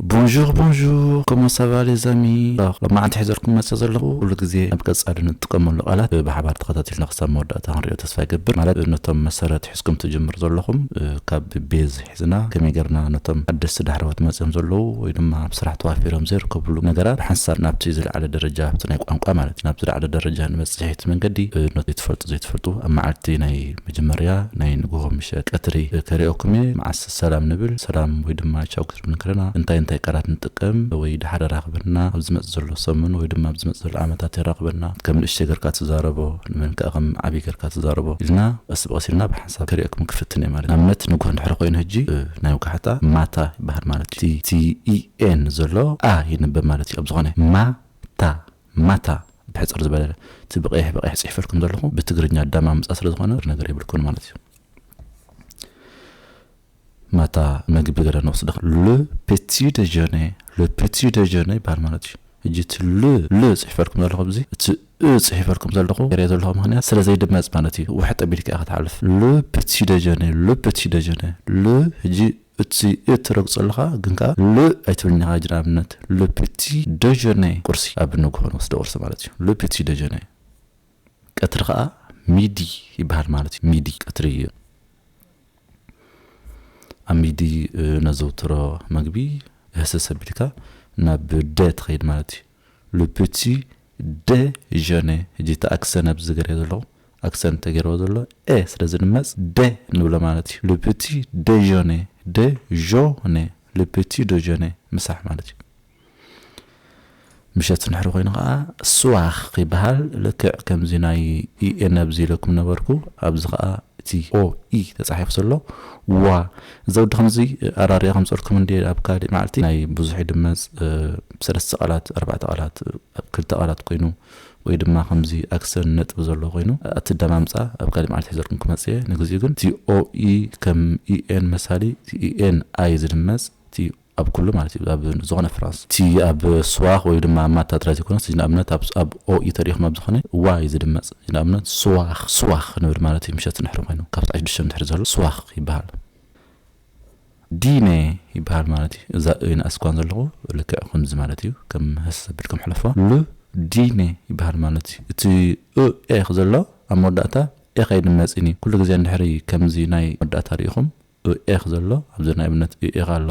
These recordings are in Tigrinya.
Bonjour, bonjour, comment ça va les amis? ሎማዓንቲ ሒዘልኩም መፅእ ዘለኹ ኩሉ ግዜ ኣብ ቀፃሊ ንጥቀመሉ ቃላት ብሓባር ተኸታቲልና ክሳብ መወዳእታ ክንሪኦ ተስፋ ይገብር። ማለት ነቶም መሰረት ሒዝኩም ትጅምሩ ዘለኹም ካብ ቤዝ ሒዝና ከመይ ጌርና ነቶም ሓደስቲ ዳሕረዎት መፅኦም ዘለዉ ወይ ድማ ኣብ ስራሕ ተዋፊሮም ዘይርከብሉ ነገራት ብሓንሳብ ናብቲ ዝለዓለ ደረጃ ኣብቲ ናይ ቋንቋ ማለት እዩ ናብቲ ዝለዓለ ደረጃ ንበፅሕ እቲ መንገዲ ነቲ ትፈልጡ ዘይትፈልጡ ኣብ መዓልቲ ናይ መጀመርያ ናይ ንግሆ ምሸት ቀትሪ ከሪኦኩም እየ። መዓስ ሰላም ንብል ሰላም ወይ ድማ ቻው ክትብል ከለና እንታይ እንታይ ቃላት ንጥቀም ወይ ድሓር ራኽበና ኣብ ዝመጽእ ዘሎ ሰሙን ወይ ድማ ኣብ ዝመጽእ ዘሎ ዓመታት የራኽበና ከም ንእሽተይ ገርካ ትዛረቦ ንመን ከኣ ከም ዓብይ ገርካ ትዛረቦ ኢልና ቀስ ብቐስ ኢልና ብሓንሳብ ከሪኦኩም ክፍትን እየ ማለት ንኣብነት ንግሆ እንድሕር ኮይኑ ሕጂ ናይ ውጋሕታ ማታ ይበሃል ማለት እዩ። ቲ ኢ ኤን ዘሎ ኣ ይንበብ ማለት እዩ ኣብ ዝኾነ ማታ ማታ ብሕፅር ዝበለ እቲ ብቐይሕ ብቐይሕ ፅሒፈልኩም ዘለኹ ብትግርኛ ኣዳማምፃ ስለ ዝኾነ ነገር የብልኩን ማለት እዩ። ማታ መግቢ ገለ ንወስድ። Le petit déjeuner, le petit déjeuner ይበሃል ማለት እዩ። ሕጂ እቲ ል ል ፅሒፈልኩም ዘለኹ ኣብዚ እቲ እ ፅሒፈልኩም ዘለኹ ገይረ ዘለኹ ምክንያት ስለ ዘይድመፅ ማለት እዩ። ውሕጥ ኣቢልካ ኢኻ ትሓልፍ። Le petit déjeuner, le petit déjeuner, le ሕጂ እቲ እ ትረግፆ ኣለኻ ግን ከዓ ል ኣይትብልን ኢኻ። ሕጂ ንኣብነት le petit déjeuner ቁርሲ ኣብ ንግሆ ንወስዶ ቁርሲ ማለት እዩ። Le petit déjeuner ቀትሪ ከዓ ሚዲ ይበሃል ማለት እዩ። ሚዲ ቀትሪ እዩ። ኣብ ሚዲ ነዘውትሮ መግቢ ህሰስ ኣቢልካ ናብ ደ ትኸይድ ማለት እዩ። Le petit déjeuner ሕጂ እቲ ኣክሰን ኣብዚ ገርዮ ዘለኹ ኣክሰን ተገይርዎ ዘሎ ኤ ስለ ዝድመፅ ደ ንብሎ ማለት እዩ። Le petit déjeuner, déjeuner, le petit déjeuner ምሳሕ ማለት እዩ። ምሸት እንድሕር ኮይኑ ከዓ ስዋኽ ይበሃል። ልክዕ ከምዚ ናይ ኢኤን ኣብዚ ኢለኩም ነበርኩ ኣብዚ ከዓ እቲ ኦ ኢ ተፃሒፉ ዘሎ ዋ እዚ ወዲ ከምዚ ኣራሪያ ከምፀልኩም እንዲ ኣብ ካሊእ መዓልቲ ናይ ብዙሕ ይድመፅ ሰለስተ ቃላት ኣርባዕተ ቃላት ክልተ ቃላት ኮይኑ ወይ ድማ ከምዚ ኣክሰን ነጥቢ ዘሎ ኮይኑ ኣትዳማምፃ ኣብ ካሊእ መዓልቲ ሒዘልኩም ክመፅእ እየ። ንግዚኡ ግን እቲ ኦ ኢ ከም ኢኤን መሳሊ እቲ ኢኤን ኣይ ዝድመፅ እቲ ኣብ ኩሉ ማለት እዩ ኣብ ዝኾነ ፍራንስ እቲ ኣብ ስዋኽ ወይ ድማ ኣብ ማታ ጥራይ ዘይኮነስ ንኣብነት ኣብ ኦኢ ተሪኹም ኣብ ዝኾነ ዋይ ዝድመፅ ንኣብነት ስዋኽ ስዋኽ ንብል ማለት እዩ። ምሸት እንድሕር ኮይኑ ካብ ሰዓት ሽዱሽተ እንድሕር ዘሎ ስዋኽ ይበሃል። ዲነ ይበሃል ማለት እዩ። እዛ እ ንኣስኳን ዘለኹ ልክዕ ከምዚ ማለት እዩ። ከም ህስ ዘብል ከም ሕለፍዋ ሉ ዲነ ይበሃል ማለት እዩ። እቲ እ ኤኽ ዘሎ ኣብ መወዳእታ ኤ ከይድመፅን እዩ። ኩሉ ግዜ እንድሕሪ ከምዚ ናይ መወዳእታ ርኢኹም ኡ ኤኽ ዘሎ ኣብዚ ናይ እምነት ኡ ኤኽ ኣሎ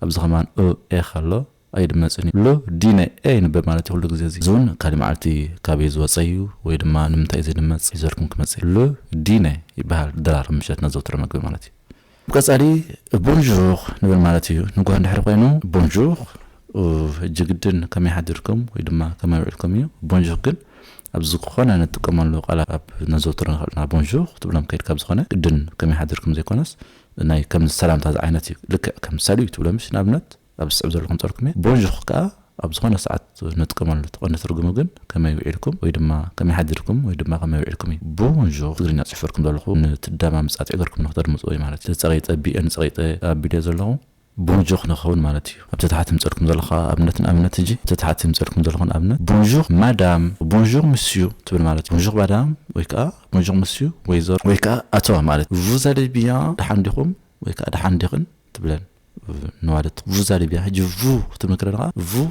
ኣብዚ ከማን ኡ ኤኽ ኣሎ ኣይድመፅን እዩ። ሉ ዲነ ኤ ይንበብ ማለት እዩ ኩሉ ግዜ እዚ እዚ እውን ካሊእ መዓልቲ ካበይ ዝወፀ እዩ ወይ ድማ ንምንታይ እዩ ዘይድመፅ ይዘርኩም ክመፅእ ሉ ዲነ ይበሃል። ድራር ምሸት ነዘውትሮ መግቢ ማለት እዩ። ብቀፃሊ ቦንዡር ንብል ማለት እዩ። ንጉህ እንድሕር ኮይኑ ቦንዡር ሕጂ ግድን ከመይ ሓዲርኩም ወይ ድማ ከመይ ውዕልኩም እዩ። ቦንዡር ግን ኣብ ዝኾነ ንጥቀመሉ ቃላት ኣብ ነዘውትሮ ንኽእልና ቦንዡር ክትብሎም ከይድካ ኣብ ዝኾነ ግድን ከመይ ሓዲርኩም ዘይኮነስ ናይ ከም ሰላምታ ዝዓይነት እዩ። ልክዕ ከም ሳሉ ትብሎ ምሽ ንኣብነት ኣብ ዝስዕብ ዘለኹም ፀርኩም እየ። ቦንዡር ከዓ ኣብ ዝኾነ ሰዓት ንጥቀመሉ ትቐኒ ትርጉሙ ግን ከመይ ውዒልኩም ወይ ድማ ከመይ ሓዲርኩም ወይ ድማ ከመይ ውዒልኩም እዩ። ቦንዡር ትግርኛ ፅሕፈልኩም ዘለኹ ንትዳማ ምፃት ዕገርኩም ንክተድምፅዎ እዩ ማለት እዩ። ጸቂጠ ቢኤን ጸቂጠ ኣቢለ ዘለኹ ቦንጆክ ንኸውን ማለት እዩ። ኣብቲ ታሕቲ ምፀልኩም ዘለኹ ኣብነት ንኣብነት ሕጂ ኣብቲ ታሕቲ ምፀልኩም ዘለኹ ንኣብነት ቦንጆክ ማዳም ቦንጆክ ምስዩ ትብል ማለት እዩ። ቦንጆክ ማዳም ወይ ከዓ ቦንጆክ ምስዩ ወይዘሮ ወይ ከዓ ኣቶ ማለት vous allez bien ደሓን ዲኹም ወይ ከዓ ደሓን ዲኽን ትብለን ንዋለት vous allez bien ሕጂ vous ክትብል ከለኻ vous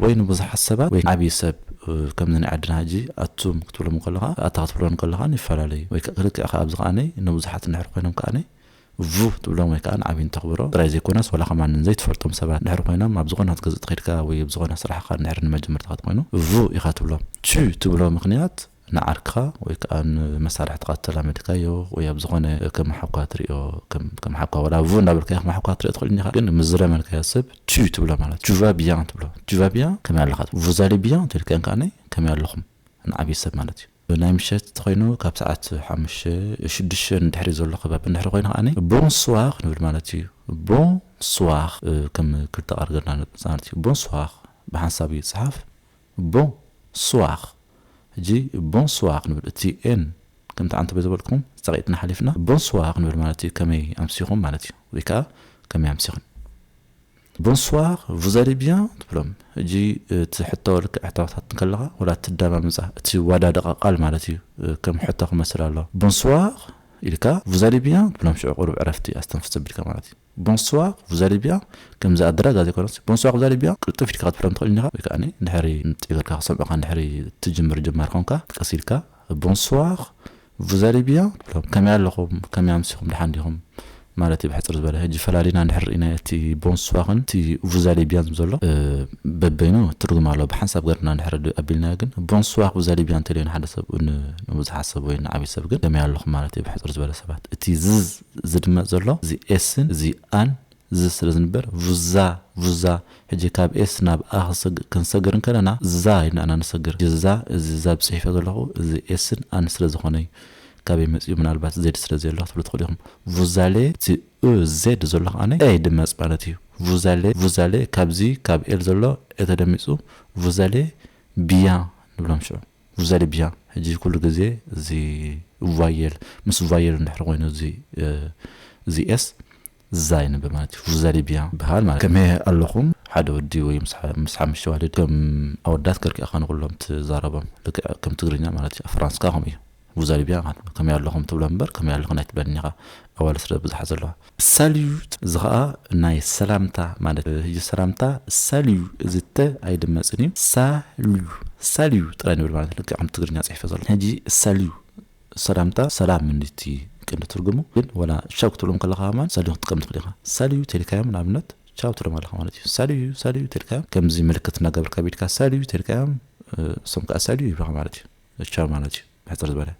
ወይ ንብዙሓት ሰባት ወይ ዓብዪ ሰብ ከምዚ ናይ ዓድና ሕጂ ኣቱም ክትብሎም ከለኻ ኣታ ክትብሎም ከለኻ ይፈላለዩ ወይ ከዓ ክልክዕ ከዓ ኣብዚ ከዓነይ ንብዙሓት እንድሕር ኮይኖም ከዓነይ vous ትብሎም ወይ ከዓ ንዓብዪ እንተኽብሮ ጥራይ ዘይኮነስ ዋላ ከማን ዘይትፈልጦም ሰባት እንድሕር ኮይኖም ኣብ ዝኾነ ክትገዝእ ትኸድካ ወይ ኣብ ዝኾነ ስራሕካ እንድሕር ንመጀመርታ ክትኮይኑ vous ኢኻ ትብሎም። Tu ትብሎ ምክንያት ንዓርክኻ ወይ ከዓ ንመሳርሕትኻ እተላመድካዮ ወይ ኣብ ዝኾነ ከም ሓኳ ትሪኦ ከም ከም ሓኳ ዋላ vous እንዳበልካዮ ከም ሓኳ ትሪኦ ትኽእል ኢኻ ግን ምስ ዝለመድካዮ ሰብ tu ትብሎ ማለት tu vas bien ትብሎ tu vas bien ከመይ ኣለኻ vous allez bien ትብል ከን ከዓነይ ከመይ ኣለኹም ንዓብዪ ሰብ ማለት እዩ። ናይ ምሸት ተኮይኑ ካብ ሰዓት ሓሙሽተ ሽዱሽተ እንድሕሪ ዘሎ ከባቢ እንድሕሪ ኮይኑ ከዓኒ ቦንስዋር ክንብል ማለት እዩ። ቦንስዋር ከም ክልተ ቃል ገርና ንፃወት እዩ። ቦንስዋር ብሓንሳብ እዩ ዝፅሓፍ። ቦንስዋር ሕጂ ቦንስዋር ክንብል እቲ ኤን ከምቲ ዓንተበ ዝበልኩም ፀቂጥና ሓሊፍና ቦንስዋር ክንብል ማለት እዩ። ከመይ ኣምሲኹም ማለት እዩ ወይ ከዓ ከመይ ኣምሲኽን። ቦንስዋር vous allez bien ትብሎም። ሕጂ እቲ ሕቶ ልክዕ ሕቶታት እንከለኻ ወላ ትደማምፃ እቲ ዋዳደቃ ቃል ማለት እዩ ከም ሕቶ ክመስል ኣሎ። ቦንስዋር ኢልካ vous allez bien ትብሎም። ሽዑ ቁሩብ ዕረፍቲ ኣስተንፍስ ኣቢልካ ማለት እዩ። Bonsoir, vous allez bien? ከምዚ ኣደራጋ ዘይኮነስ bonsoir, vous allez bien? ቅልጥፍ ኢልካ ክትብሎም ትኽእል ኢኻ። ወይ ከዓኒ እንድሕሪ ንጥይበልካ ክሰምዑኻ እንድሕሪ ትጅምር ጀማሪ ኮንካ ቀስ ኢልካ bonsoir, vous allez bien ትብሎም። ከመይ ኣለኹም? ከመይ ኣምሲኹም? ደሓን ዲኹም? ማለት እዩ ብሕፅር ዝበለ። ሕጂ ፈላሊና እንድሕር ርኢና እቲ bonsoir-ን እቲ vous allez bien ዝብል ዘሎ በበይኑ ትርጉም ኣለዎ። ብሓንሳብ ገርና እንድሕር ኣቢልናዮ ግን bonsoir, vous allez bien እንተልዮ ንሓደ ሰብ ንብዙሓት ሰብ ወይ ንዓብይ ሰብ ግን ከመይ ኣለኹም ማለት እዩ ብሕፅር ዝበለ ሰባት። እቲ ዝዝ ዝድመፅ ዘሎ እዚ S-ን እዚ A-ን ዝ ስለ ዝንበር vous a, vous a። ሕጂ ካብ S ናብ A ክንሰግር እንከለና ዛ ኢልና ኢና ንሰግር። እዚ ዛ እዚ ዛ ብፅሒፈ ዘለኹ እዚ S-ን A-ን ስለ ዝኾነ እዩ። ካበይ መፅኡ? ምናልባት Z ስለ ዘሎ ክትብሉ ትኽእሉ ኢኹም። Vous allez እቲ E Z ዘሎ ከዓኒ A ይድመፅ ማለት እዩ። Vous allez, vous allez ካብዚ ካብ L ዘሎ A ተደሚፁ vous allez bien ንብሎም ሽዑ። Vous allez bien። ሕጂ ኩሉ ግዜ እዚ voyelle ምስ voyelle እንድሕር ኮይኑ እዚ S እዛ ይንበብ ማለት እዩ። Vous allez bien ይበሃል ማለት ከመይ ኣለኹም? ሓደ ወዲ ወይ ምስ ሓሙሽተ ኣዋልድ ከም ኣወዳት ገርኪ ኢኻ ንኩሎም ትዛረቦም። ልክዕ ከም ትግርኛ ማለት እዩ። ፍራንስካ ከምኡ እዩ። Vous allez bien ከመይ ኣለኹም ትብሎ እምበር ከመይ ኣለኹ ናይ ትብለኒ ኢኻ። ኣዋልድ ስለ ብዙሓት ዘለዋ። Salut እዚ ኸዓ ናይ ሰላምታ ማለት እዩ። ሰላምታ salut እዚ ተ ኣይድመፅን እዩ። Salut, salut ጥራይ ንብል ማለት ልክዕ ከም ትግርኛ ፅሒፈ ዘሎ። ሕጂ salut ሰላምታ ሰላም እንዲቲ ቀንዲ ትርጉሙ። ግን ወላ ቻው ክትብሎም ከለኻ ከማን salut ክትጥቀም ትኽእል ኢኻ። Salut ተልካዮም ንኣብነት ቻው ትብሎም ኣለኻ ማለት እዩ። Salut, salut ተልካዮም ከምዚ ምልክት እናገበርካ ቢድካ salut ተልካዮም እሶም ከዓ salut ይብኻ ማለት እዩ። ቻው ማለት እዩ ብሕፅር ዝበለ።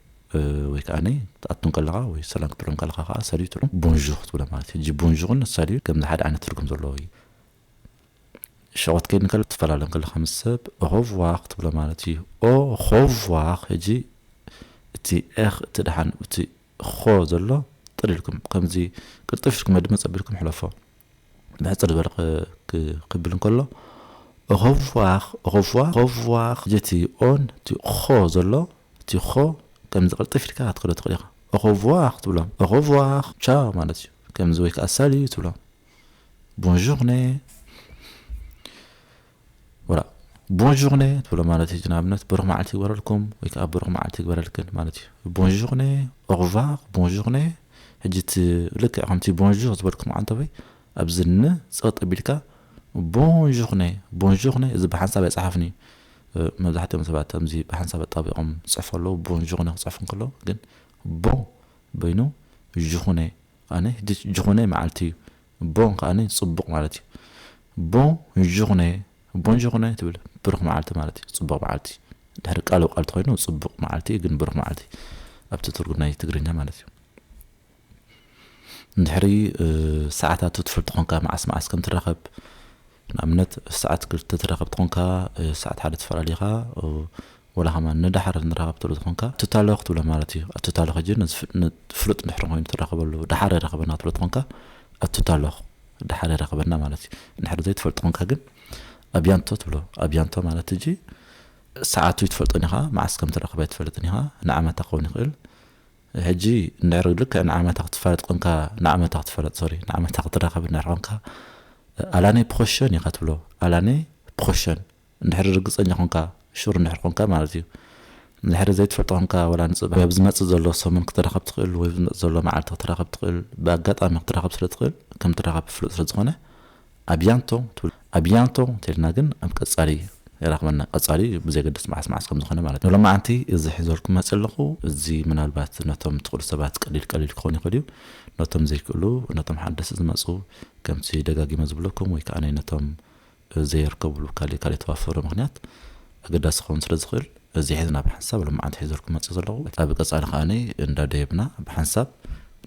ወይ ከዓ ትኣቱ ከለኻ ወይ ሰላም ክትብሎም ከለኻ ከዓ salut ትብሎም። Bonjour ክትብሎ ማለት እዩ። ሕጂ bonjour ን salut ከምዚ ሓደ ዓይነት ትርጉም ዘለዎ እዩ። ሸቆት ከይድ ንከሎ ትፈላለን ከለኻ ምስ ሰብ au revoir ክትብሎ ማለት እዩ። Au revoir። ሕጂ እቲ ኤኽ እቲ ደሓን እቲ ኾ ዘሎ ጥር ኢልኩም ከምዚ ቅልጥፍ ኢልኩም መድመፅ ኣቢልኩም ሕለፎ። ብሕፅር ዝበለ ክብል እንከሎ au revoir, au revoir, au revoir። ሕጂ እቲ ኦን እቲ ኾ ዘሎ እቲ ኾ ከምዚ ቅልጥፍ ኢልካ ክትከዶ ትኽእል ኢኻ። Au revoir ትብሎም። Au revoir ቻው ማለት እዩ። ከምዚ ወይ ከዓ salut ትብሎም። Bonne journée። Voilà. Bonne journée ትብሎ ማለት እዩ። ንኣብነት ብሩኽ መዓልቲ ይግበረልኩም ወይ ከዓ ብሩኽ መዓልቲ ይግበረልክን ማለት እዩ። Bonne journée, au revoir, bonne journée። ሕጂ እቲ ልክዕ ከምቲ bonjour ዝበልኩም ዓንተበይ ኣብዚ ን ፀጥ ኣቢልካ bonne journée, bonne journée። እዚ ብሓንሳብ ኣይፀሓፍን እዩ። መብዛሕትኦም ሰባት ከምዚ ብሓንሳብ ኣጣቢቖም ዝፅሕፉ ኣለዉ። Bonne journée ክፅሕፉ እንከለዉ ግን bon በይኑ journée ኣነ ሕጂ journée መዓልቲ እዩ። Bon ከዓኒ ፅቡቕ ማለት እዩ። Bonne journée, bonne journée ትብል ብሩኽ መዓልቲ ማለት እዩ። ፅቡቕ መዓልቲ። ድሕሪ ቃል ብቃል ተኮይኑ ፅቡቕ መዓልቲ ግን ብሩኽ መዓልቲ ኣብቲ ትርጉም ናይ ትግርኛ ማለት እዩ። እንድሕሪ ሰዓታቱ ትፈልጥ ኾንካ መዓስ መዓስ ከም ትራኸብ ንኣብነት ሰዓት ክልተ ትራኸብ ትኾንካ ሰዓት ሓደ ትፈላለኻ ወላ ከማን ንዳሓር ንራኸብ ትብሎ ትኾንካ ኣቱታሎ ክትብሎ ማለት እዩ። ኣቱታሎ ሕጂ ንፍሉጥ እንድሕር ኮይኑ ትራኸበሉ ዳሓር የራኸበና ትብሎ ትኾንካ ኣቱታሎ ዳሓር የራኸበና ማለት እዩ። እንድሕር ዘይትፈልጥ ኾንካ ግን ኣቢያንቶ ትብሎ። ኣቢያንቶ ማለት ሕጂ ሰዓቱ ይትፈልጥን ኢኻ፣ መዓስ ከም ትራኸብ ኣይትፈልጥን ኢኻ። ንዓመታ ክኸውን ይኽእል። ሕጂ እንድሕር ልክዕ ንዓመታ ክትፋለጥ ኾንካ ንዓመታ ክትፋለጥ ሶሪ ንዓመታ ክትራኸብ እንድሕር ኾንካ ኣላኔ ፕሮሸን ኢኻ ትብሎ። ኣላኔ ፕሮሸን እንድሕር ርግፀኛ ኾንካ ሹር እንድሕር ኾንካ ማለት እዩ። እንድሕር ዘይትፈልጦ ኾንካ ወላ ንፅባሕ ወይ ኣብ ዝመፅእ ዘሎ ሰሙን ክትራኸብ ትኽእል ወይ ዝመፅእ ዘሎ መዓልቲ ክትራኸብ ትኽእል ብኣጋጣሚ ክትራኸብ ስለ ትኽእል ከም ትራኸብ ፍሉጥ ስለ ዝኾነ ኣቢያንቶ ትብል ኣቢያንቶ እንተልና ግን ኣብ ቀፃሊ የራኽበና ቀፃሊ ብዘየገድስ መዓስ መዓስ ከም ዝኾነ ማለት እዩ። ሎማዓንቲ እዚ ሒዘልኩም መፅእ ኣለኹ። እዚ ምናልባት ነቶም ትኽእሉ ሰባት ቀሊል ቀሊል ክኾን ይኽእል እዩ። ነቶም ዘይክእሉ ነቶም ሓደስ ዝመፁ ከምቲ ደጋጊመ ዝብለኩም ወይ ከዓ ነቶም ዘይርከብሉ ካልእ ካልእ ተዋፈሩ ምክንያት ኣገዳሲ ክኸውን ስለ ዝኽእል እዚ ሒዝና ብሓንሳብ ሎማዓንቲ ሒዘልኩም መፅእ ዘለኹ። ኣብ ቀፃሊ ከዓ እንዳደየብና ብሓንሳብ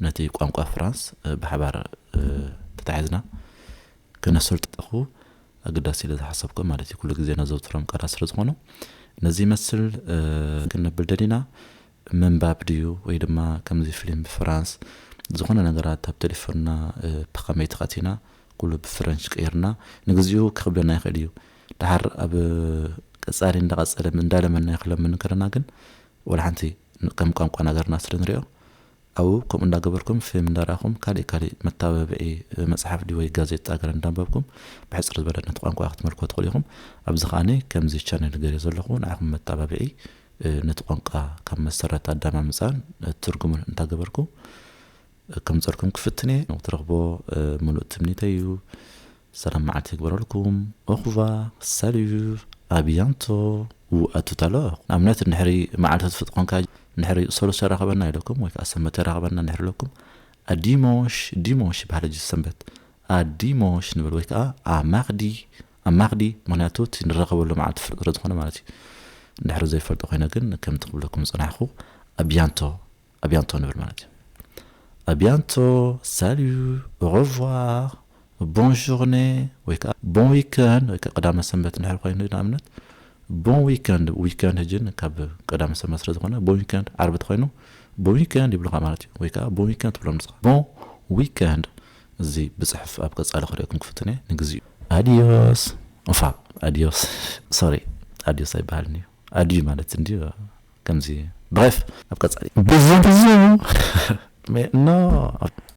ነቲ ቋንቋ ፍራንስ ብሓባር ተታሒዝና ክነሰልጥኹ ኣገዳሲ ኢለ ዝሓሰብኩ ማለት እዩ። ኩሉ ግዜ ነዘውትሮም ቃላት ስለ ዝኾኑ ነዚ ይመስል ክነብል ደሊና ምንባብ ድዩ ወይ ድማ ከምዚ ፊልም ብፍራንስ ዝኾነ ነገራት ኣብ ቴሌፎንና ብኸመይ ተኸቲና ኩሉ ብፍረንች ቀይርና ንግዚኡ ክኽብደና ይኽእል እዩ። ድሓር ኣብ ቀፃሊ እንዳቐፀለ እንዳለመና ይኽለምን ከለና ግን ወላ ሓንቲ ከም ቋንቋ ነገርና ስለ ንሪኦ ኣብኡ ከምኡ እንዳገበርኩም ፊልም እንዳረኣኹም ካሊእ ካሊእ መተባብዒ መፅሓፍ ድዩ ወይ ጋዜጣ ገለ እንዳንበብኩም ብሕፅር ዝበለ ነቲ ቋንቋ ክትመልኮ ትኽእሉ ኢኹም። ኣብዚ ከዓኒ ከምዚ ቻነል ገይረ ዘለኹ ንዓኹም መተባብዒ ነቲ ቋንቋ ካብ መሰረት ኣዳማምፃን ትርጉምን እንታገበርኩ ከምፀልኩም ክፍትኔ ትረኽቦ ምሉእ ትምኒተይ እዩ። ሰላም መዓልቲ ይግበረልኩም። ኦኹቫ ሳሉ ኣቢያንቶ። ኣቱታሎ ንኣብነት እንድሕሪ መዓልቲ ትፍጥ ኮንካ እንድሕሪ ሰሉስ የራኸበና ኢለኩም ወይ ከዓ ሰንበት የራኸበና እንድሕሪ ኢለኩም ኣዲሞሽ ዲሞሽ ይበሃል ሕጂ ሰንበት ኣዲሞሽ ንብል ወይ ከዓ ኣማክዲ ኣማክዲ ምክንያቱ እቲ ንረኸበሉ መዓልቲ ፍርቂ ስለዝኾነ ማለት እዩ። እንድሕሪ ዘይፈልጦ ኮይነ ግን ከምቲ ክብለኩም ዝፅናሕኩ ኣቢያንቶ ኣቢያንቶ ንብል ማለት እዩ። ኣቢያንቶ ሳሉ ኦረvoir ቦንጆርኔ ወይ ከዓ ቦን ዊከንድ ወይ ከዓ ቀዳመ ሰንበት እንድሕር ኮይኑ ንኣብነት ቦን ዊከንድ ዊከንድ ሕጂ ካብ ቀዳመ ሰንበት ስለዝኾነ ቦን ዊከንድ ዓርቢ ተኮይኑ ቦን ዊከንድ ይብሉካ ማለት እዩ ወይ ከዓ ቦን ዊከንድ ትብሎም ንስኻ ቦን ዊከንድ። እዚ ብፅሑፍ ኣብ ቀፃሊ ክሪኦኩም ክፍትን እየ ንግዚኡ ኣዲዮስ። እንፋ ኣዲዮስ ሶሪ ኣዲዮስ ኣይበሃልን እዩ ኣድዩ ማለት እንዲ ከምዚ ብሬፍ ኣብ ቀፃሊ ብዙ ብዙ ኖ